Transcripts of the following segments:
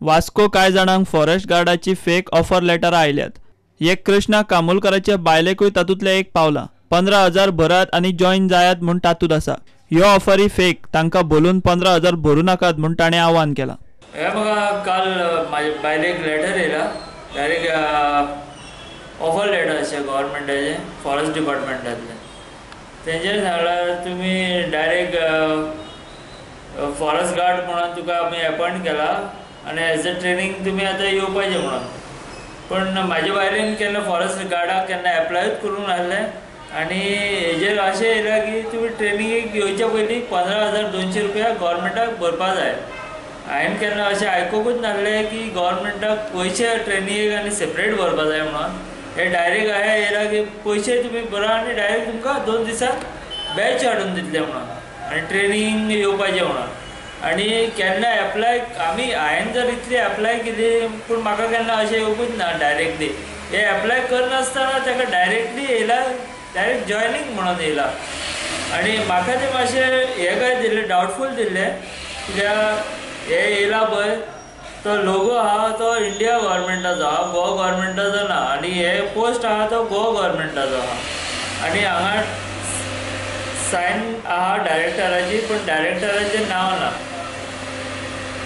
वास्को कांय जाणांक forest गार्डाची fake offer लेटरां आयल्यात. एक कृष्णा कामोलकराचे बायलेकूय तातूंतलें एक पावलां. 15,000 भरात आनी जॉयन जायात म्हूण तातूंत आसा. ह्यो ऑफरी फेक, तांकां बोलून 15,000 भरूं नाकात म्हूण ताणें आव्हान केलां. हे म्हाका काल म्हाजे बायलेक लेटर येयला, डायरेक्ट ऑफर लेटर अशें गव्हर्मेंटाचें, फॉरेस्ट डिपार्टमेंटांतलें. तेंच्यांनी सांगलां तुमी डायरेक्ट फॉरेस्ट गार्ड म्हणून तुका आमी एपॉयंट केला आनी एज अ ट्रेनींग तुमी आतां येवपाचें म्हणून. पण म्हाजे बायलेन केन्ना फॉरेस्ट गार्डाक केन्ना एप्लायूच करूंक नासलें आनी हेजेर अशें येयलां की तुमी ट्रेनिंगेक येवच्या पयलीं 15,200 रुपया गव्हर्मेंटाक भरपा जाय. हांवें केन्ना अशें आयकुकूच नासलें की गव्हर्मेंटाक पयशे ट्रेनिंगेक आनी सेपरेट भरपा जाय म्हणून. हे डायरेक्ट अशें येयलां की पयशे तुमी भरा आनी डायरेक्ट तुमकां 2 दिसांत बॅच हाडून दितले म्हणून आनी ट्रेनींग येवपाचें म्हणून. आनी केन्ना एप्लाय आमी हांवें जर इतली एप्लाय केली पूण म्हाका केन्ना अशें येवकूच ना डायरेक्टली. हे एप्लाय करनासतना ताका डायरेक्टली येयला, डायरेक्ट जॉयनींग म्हणून येयला. आनी म्हाका तें मातशें हें काय दिल्लें, डावटफूल दिल्लें, कित्याक हें येयला पळय तो लोगो आहा तो इंडिया गव्हर्मेंटाचो आहा, गोवा गव्हर्मेंटाचो ना, आनी हे पोस्ट आहा तो गोवा गव्हर्मेंटाचो आहा. आनी हांगा सायन आहा डायरेक्टराची, पूण डायरेक्टराचें नांव ना.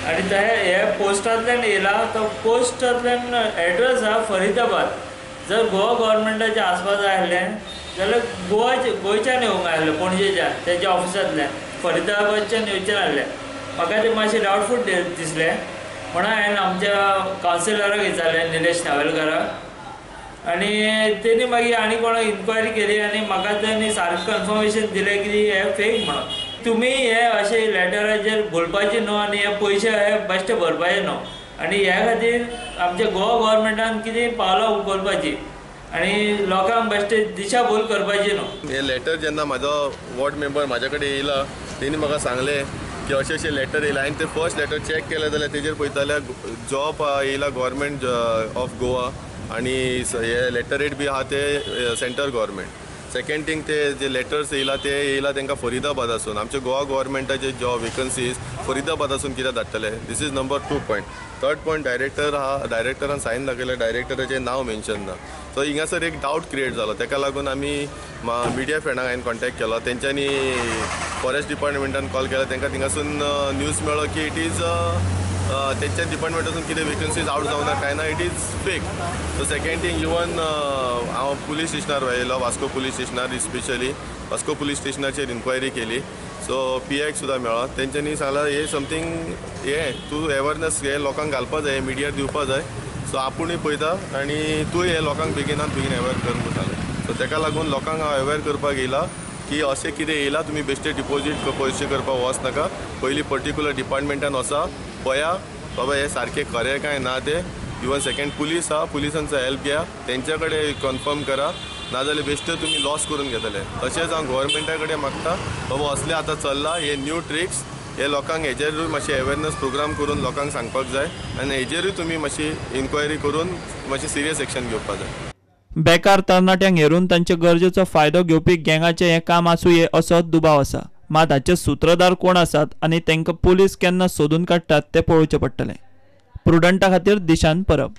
आनी ते हे पोस्टांतल्यान येयला तो पोस्टांतल्यान एड्रेस आहा फरीदाबाद. जर गोवा गव्हर्मेंटाचें आसपा जाय आसलें जाल्यार गोवाचे गोंयच्यान येवंक आसलें, पणजेच्यान तेच्या ऑफिसांतल्यान, फरीदाबादच्यान येवचें नासलें. म्हाका तें मातशें डावटफूल दिसलें म्हणून हांवें आमच्या कावन्सिलराक विचारलें, निलेश नावेलकाराक, आनी तेणी मागीर आनी कोणाक इन्क्वायरी केली आनी म्हाका तेणी सारकें कन्फर्मेशन दिलें की हें फेक म्हणून. तुमी हे अशे लेटराचेर भुलपाचें न्हू आनी हे पयशे हे बेश्टे भरपाचे न्हू. आनी ह्या खातीर आमच्या गोवा गव्हर्मेंटान कितें पावलां उखलपाचीं आनी लोकांक बेश्टे दिशाभूल करपाची न्हू. हे लेटर जेन्ना म्हाजो वॉर्ड मेंबर म्हाज्या कडेन येयला तेणी म्हाका सांगलें की अशें अशें लेटर येयला. हांवें तें फर्स्ट लेटर चॅक केलें जाल्यार तेजेर पळयता जाल्यार जॉब येयला गव्हर्मेंट ऑफ गोवा आनी हे लेटरेट बी आहा ते सेंट्रल गव्हर्मेंट. सेकंड थींग, ते जे लेटर्स येयला ते येयला तांकां फरीदाबादासून. आमच्या गोवा गव्हर्मेंटाचे जॉब वेकन्सीज फरीदाबादासून कित्याक धाडटले? This is number 2 point. Third point, director आहा, डायरेक्टरान सायन दाखयलें, डायरेक्टराचें नांव मेन्शन ना. सो हिंगासर एक डावट क्रिएट जालो. ताका लागून आमी मिडिया फ्रेंडांक हांवें कॉन्टेक्ट केलो, तेंच्यांनी फॉरेस्ट डिपार्टमेंटान कॉल केलो, तांकां थिंगासून न्यूज मेळ्ळो की it is तेंच्या डिपार्टमेंटासून कितें वेकन्सीज आवट जावना काय ना, it is fake. So second thing, even हांव पुलीस स्टेशनार येयलो, वास्को पुलीस स्टेशनार, स्पेशली वास्को पुलीस स्टेशनाचेर इन्क्वायरी केली. सो पी आयक सुद्दां मेळ्ळो, तेंच्यांनी सांगलां हे समथींग हें तूं अवेरनस हे लोकांक घालपा जाय, मिडियार दिवपा जाय. सो आपुणूय पळयता आनी तूं हे लोकांक बेगिनात बेगीन अवेर कर म्हूण सांगलें. सो ताका लागून लोकांक हांव अवेर करपाक येयला की अशें कितें येयला तुमी बेश्टे डिपोजीट पयशे करपाक वच नाका, पयलीं पर्टिक्युलर डिपार्टमेंटान वचा, पळया बाबा हें सारकें खरें काय ना तें. इवन सेकंड पुलीस आहा, पुलिसांचो हेल्प घेया, तेंच्या कडेन कन्फर्म करा, नाजाल्यार बेश्टे तुमी लॉस करून घेतले. तशेंच हांव गव्हर्मेंटा कडेन मागता बाबा असलें आतां चल्लां हे न्यू ट्रिक्स, हे लोकांक हेजेरूय मातशें अवेरनस प्रोग्राम करून लोकांक सांगपाक जाय आनी हेजेरूय तुमी मातशी इन्क्वायरी करून मातशी सिरियस एक्शन घेवपाक जाय. बेकार तरणाट्यांक हेरून तांचे गरजेचो फायदो घेवपी गँगाचें हें काम आसुये असो दुबाव आसा. मात हाचे सुत्रधार कोण आसात आनी तांकां पुलीस केन्ना सोदून काडटात तें पळोवचें पडटलें. प्रुडंटा खातीर दिशांत परब.